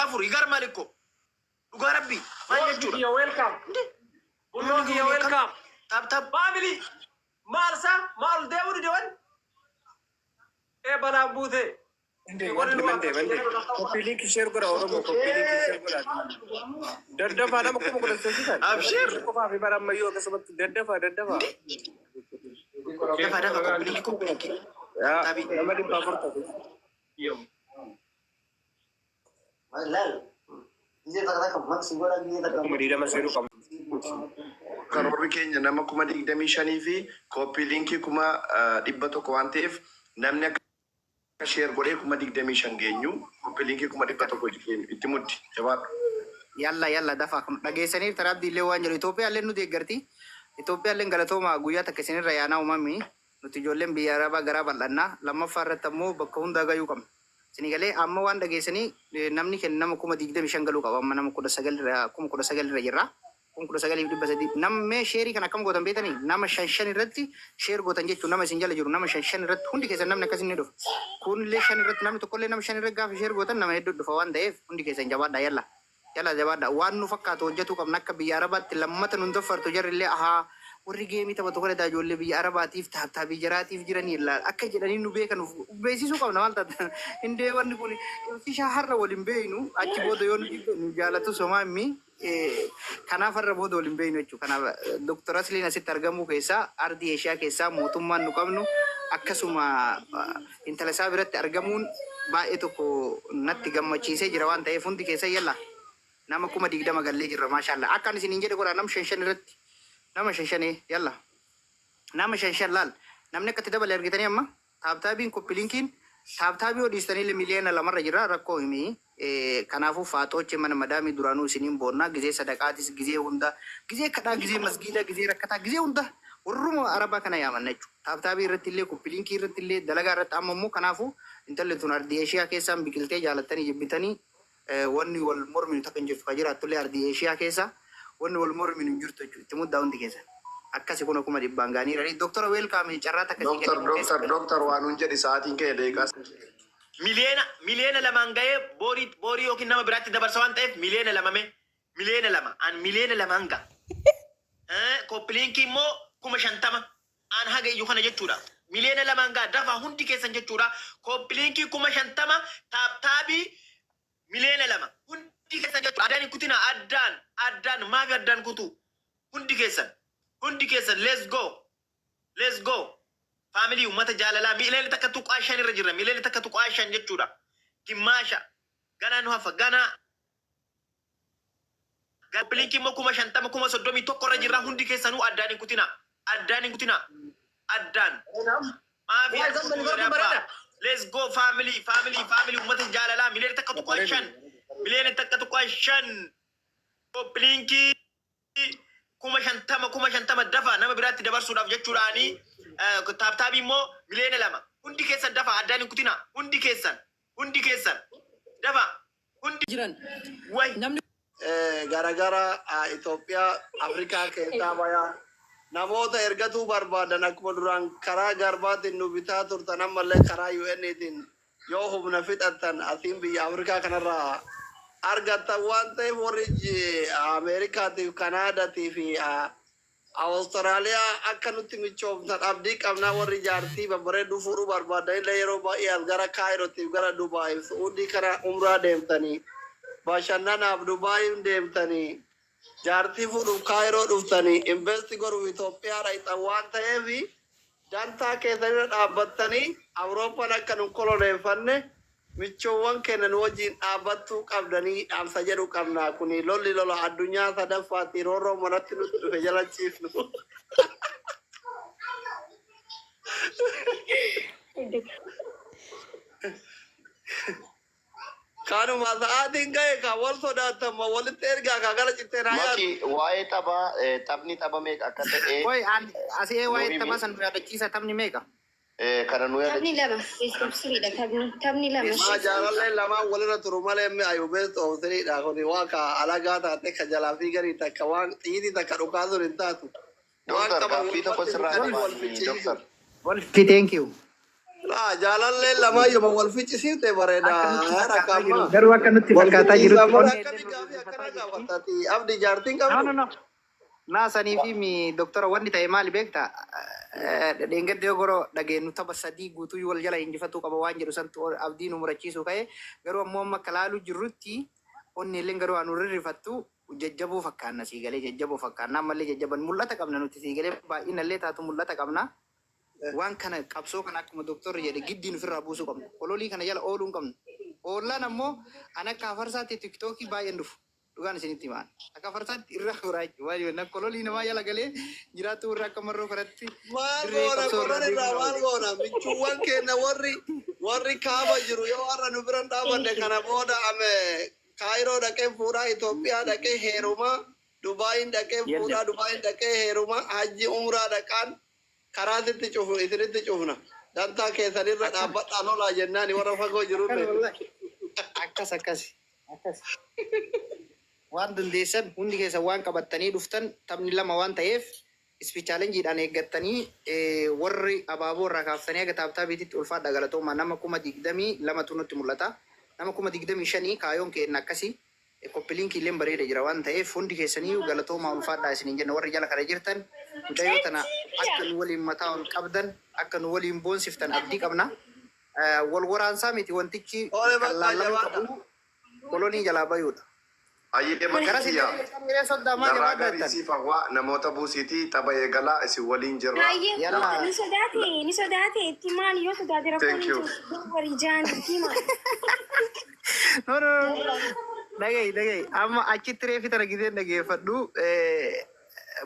afur ይገርማል እኮ dhugaa rabbii maal jechuudha? Kiyya welcome. Bulloo kiyya welcome. Tap tap. Family maal isaa maal deemuu dide wan? Ee balaan buute. Mande mande mande. Copy link share godha Oromoo copy link share godha. Daddafaa nama 13,000 kan. Abshir. Qofaa fi bara ammayyuu akkasumatti daddafaa daddafaa. Dafa dafa copy link copy link. Yaa Tabii. nama 400 ta'e. 20,000 seenuu qaba. Karoorri keenya nama 25,000 fi copy link 100,000 waan ta'eef namni akka share godhee 25,000 geenyu copy link 100,000 geenyu itti muddi jabaadhu. Yalla yalla dafa dhageessaniif taraabdii illee waan jedhu Itoophiyaallee nu deeggarti. Itoophiyaallee galatooma guyyaa takka isinirra yaanaa uumamni nuti ijoolleen biyya arabaa garaa bal'annaa lammaffaa irratti ammoo bakka hundaa gayuu qabna. Isinii galee amma waan dhageessanii namni kenna nama 25,000 galuu qaba amma nama 19 irra 19,000 irra jirra. 19,300 namni share kan akkam gootan beetanii nama shan shan irratti share gootan jechuun nama isin jala jiru nama shan shan irratti hundi keessan namni akkasin ni dhufa. Kunillee shan irratti namni tokkollee nama shan irratti gaafa share gootan nama hedduu dhufa waan ta'eef hundi keessan jabaadhaa yalla. Yalla jabaadhaa waan nu fakkaatu hojjetuu qabna akka biyya arabaatti lammata nun doffartu jarrillee ahaa warri game taphatu kana ijoollee biyya arabaatiif tap tapii jaraatiif jiranii ilaala akka jedhanii nu beekan beeksisuu qabna maal taata hindee wanni kun ibsishaa har'a waliin beeynu achi booda yoo nu jibbe nu jaalatu somaa himmi kanaaf har'a booda waliin beeynu jechuudha. Kanaaf Dooktar Asliin asitti argamuu keessaa ardii Eeshiyaa keessaa mootummaan nu qabnu akkasuma intala isaa biratti argamuun baay'ee tokko natti gammachiisee jira waan ta'eef hundi keessa yalla nama 20,000 gallee jirra maashaallah. Akka ani isiniin jedhe godhaa nama shan shan irratti nama shan shanee yalla nama shan shan laal namni akka itti dabale argitanii amma tap tapiin copy linkiin tap tapii yoo dhiistanii 2 million jira rakkoo himi. Kanaafuu faaxoochi mana madaamii duraanuu isiniin boonnaa gizee sadaqaatis gizee hunda gizee kadhaa gizee masgiida gizee rakkataa gizee hunda warruma arabaa kana yaamanna jechuudha. Tap tapii irratti illee copy linkii irratti illee dalagaa irratti amma immoo kanaafuu intalli tun ardii Eeshiyaa keessaan biqiltee jaalattanii jibbitanii wanni wal morminu takka hin jirtu ka jiraatullee ardii Eeshiyaa keessa wanni wal morminu hin jirtu jechuudha. Itti muddaa hundi keessa. Akkasi kun 100,000 gaanii. Doktora welcome carraa takka sii Dooktar kennamu dooktar keessa. Dooktar waan nun jedhi sa'aatiin kee deeqaa. 2 million ga'ee boorii boorii yookiin nama biraatti dabarsa waan ta'eef 2 million mee 2 million an 2 million ga'a. Copy linkii immoo 50,000 an haga iyyuu kana jechuudha. 2 million ga'a dafa hundi keessan jechuudha. Copy linkii 50,000 tap tapii 2 million hundi keessan jechuudha. Addaan hin kutina addaan addaan maafi addaan kutu hundi keessan hundi keessan let's go let's go. Family uummata jaalalaa 1.5 million irra jirra 1.5 million jechuudha. Gimmaasha ganaa nu hafa ganaa. Copy linkii immoo 50,000 31,000 irra jirra hundi keessanuu addaan hin kutina addaan hin kutina addaan. Maafi Waa zamman gordi bareeda. Let's go family family family uummata jaalalaa 1.5 million 1.5 copy linkii 50,000 50,000 dafa nama biraatti dabarsuudhaaf jechuudhaani tap tapii immoo 2 million hundi keessan dafa addaan hin kutina hundi keessan hundi keessan dafa hundi jiran way namni Garagara Itoophiyaa Afrikaa keessaa bayaa namoota ergatuu barbaadan akkuma duraan karaa garbaatiin nu bitaa turtan ammallee karaa UN'tiin yoo humna fixattan asiin biyya Afrikaa kanarraa argattan waan ta'eef warri Ameerikaatiif Kanaadaatii fi Awustiraaliyaa akka nutti michoomtan abdii qabnaa warri jaartii babbareedduu fuudhuu barbaadan illee yeroo baay'ee as gara Kaayirootiif gara Dubaayiif Su'uudii kana umraa deemtanii bashannanaaf Dubaayiin deemtanii jaartii fuudhuuf Kaayiroo dhuftanii invest godhuuf Itoophiyaa dhaqxan waan ta'eef dantaa keessanirra dhaabbattanii Awurooppaan akka nu koloneeffanne michoowwan keenya nu wajjin dhaabbattuu qabdanii dhaamsa jedhu qabna. Kuni lolli lola addunyaa sadaffaatti roorroo manatti nutti dhufe jala ciifnu. Kanuma sa'aatiin ga'e ka wal sodaatama walitti ergaa ka gara cittee naa yaadu. Maki waa'ee taphaa taphni tapha meeqa akka ta'e Qoy asii nu waa'ee himi. taphaa san nu yaadachiisa taphni meeqa? Kana nu Taphni yaadachiisa. lama best of three dha taphni taphni lama. Maa jaalalleen lamaan walirra turu malee mi ayu best of three dha kuni waa ka alagaa taate ka jalaa fiiganii takka waan xiyitii takka dhukaasuun hin taatu. Waan Dooktar qaban gaaffii tokko walumatti sirraa fixanii wal qabaani ficcisiisu. dooktar. Wolfi thank you. Laa jaalallee lamaayyuma wal ficcisiifte bareeda. Akka nutti Haara fakkaataa jiru kaammaa. garuu akka nutti Wal fakkaataa ficcisiisaa jirutti malee onnee akkamii illee nu gaafii rirrifataa akkanaa jirti. gaafatati. Abdi jaartiin No, no, qabdu. no. Naa sanii fi mi doktora wanni ta'e maali beektaa? Dheengadde yoo goroo dhageenyu tapha sadii guutuu wal jala injifatuu qaba waan jedhu santu abdii nu murachiisuu ka'e garuu ammoo amma akka laaluu jirrutti onni illee garuu anu rirrifattu jajjaboo fakkaanna sii galee jajjaboo fakkaanna ammallee jajjaban mul'ata qabna nuti sii galee baay'inallee taatu mul'ata qabna. Waan kana qabsoo kana akkuma doktorri jedhe giddiin ofirraa buusuu qabna. Ololii kana jala ooluu hin qabnu. Oollaan ammoo an akka afarsaatti tiktookii baay'een dhufu. Dhugaan isinitti himaan. Akka afarsaatti irraa goraa jechuudha. Waan jenna kololii namaa jala galee jiraatu irraa akka marroo kanatti Maal dirree goona qabsoo irraa qoran irraa deemuu maal qaba. goona michuuwwan keenya warri warri kaaba jiru yoo har'a nu bira hin dhaabanne kana booda ame Kaayiroo dhaqee fuudhaa Itoophiyaa dhaqee heerumaa Dubaayin dhaqee fuudhaa Dubaayin dhaqee heerumaa hajji umraa dhaqaan karaa sitti cufu isinitti cufna dantaa keessanirra Akkana. dhaabbadhaan olaa jennaani warra fagoo Akkana jirullee. wallahi. Akkas akkas. Akkas. Waan dandeessan hundi keessan waan qabattanii dhuftan taphni lama waan ta'eef ispi chaalenjiidhaan eeggattanii warri abaaboo irraa kaaftanii haga taaptaabiititti ulfaadha galatoomaa nama 22,000 nutti mul'ata. Nama 25,000 kaayoon keenya akkasii koppiliinkii illee bareeda jira waan ta'eef hundi keessanii galatoomaa ulfaadhaa isiniin jenna warri jala kana jirtan mucayyoo tana akka nu waliin mataa ol qabdan akka nu waliin boonsiftan abdii qabna. Wal waraansaa miti wantichi Ole kan bakka laallamuu jabaadha. qabu kolonii jalaa bayuudha. Ayyee Gara makiyya. sitti soddaa maa Narraa jabaadhaa gaarii jettan. siif hawwaa namoota buusiitii tapha eegalaa isin waliin jirra. Baay'ee Yalla. ni sodaate ni sodaate itti maal yoo sodaate rakkoon Thank hin you. jiru warri jaan itti himaa. No, no, no. Dhaga'i, dhaga'i. Amma achitti reefi tana giseen dhageeffadhu.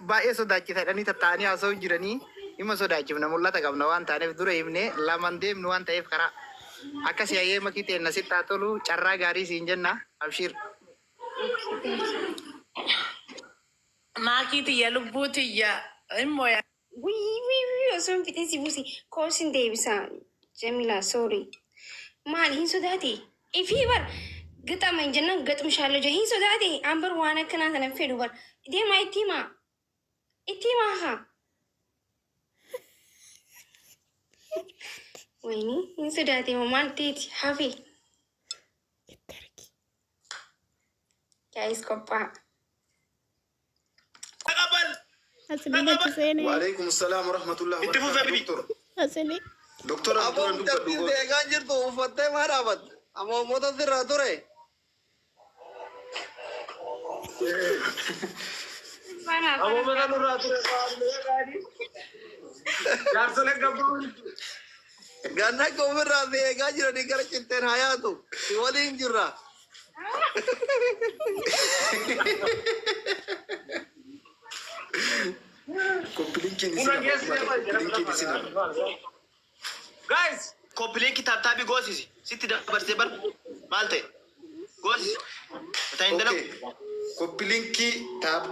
Baay'ee sodaachisaadhanii tatta'anii haasa'u jiranii. Dhimma sodaachifna mul'ata qabna waan taaneef dura himne lamaan deemnu waan ta'eef karaa. Akkasii hayyee makii teenna sitti haa tolu carraa gaarii siin jenna. Abshiir. Maakii tiyya lubbuu tiyya immoo yaa. Wii wii wii osoo hin fixin si buusi koosiin deebisa Jamila sorry. Maal hin sodaate ifii bar gixama hin jennaan gaxumshaallee jira hin sodaate an bar waan akkanaa sana hin fedhu bar deemaa itti himaa itti himaa haa. Wayni hin sodaate moo maal ta'eeti hafe. Guys qophaa'a. Taqabbal. Asli natti seenee. Waalaikum salam warahmatullahi Itti fufi wabarakatuh. Habibi. Doktor. Asli. Doktor Aboo Abduran dubbadhu mucattiin goota. si eegaa jirtu uffattee maa dhaabatte? Amma uummata sirraa ture. Amoomata nurraa ture fa'aa jaarsoleen gabbaa Ganna akka ofirraa si eegaa jiranii gara citteen haa yaatu. Si waliin jirra. Koppiliinkiin isin Buna hafa geessu ummata. Koppiliinkiin isin hafa. Guys, Koppiliinkii taaptaabii goosisi. Sitti dabarsee bar maal ta'e? Goosisi. Mataa hin dalagu. Okay. Koppiliinkii taap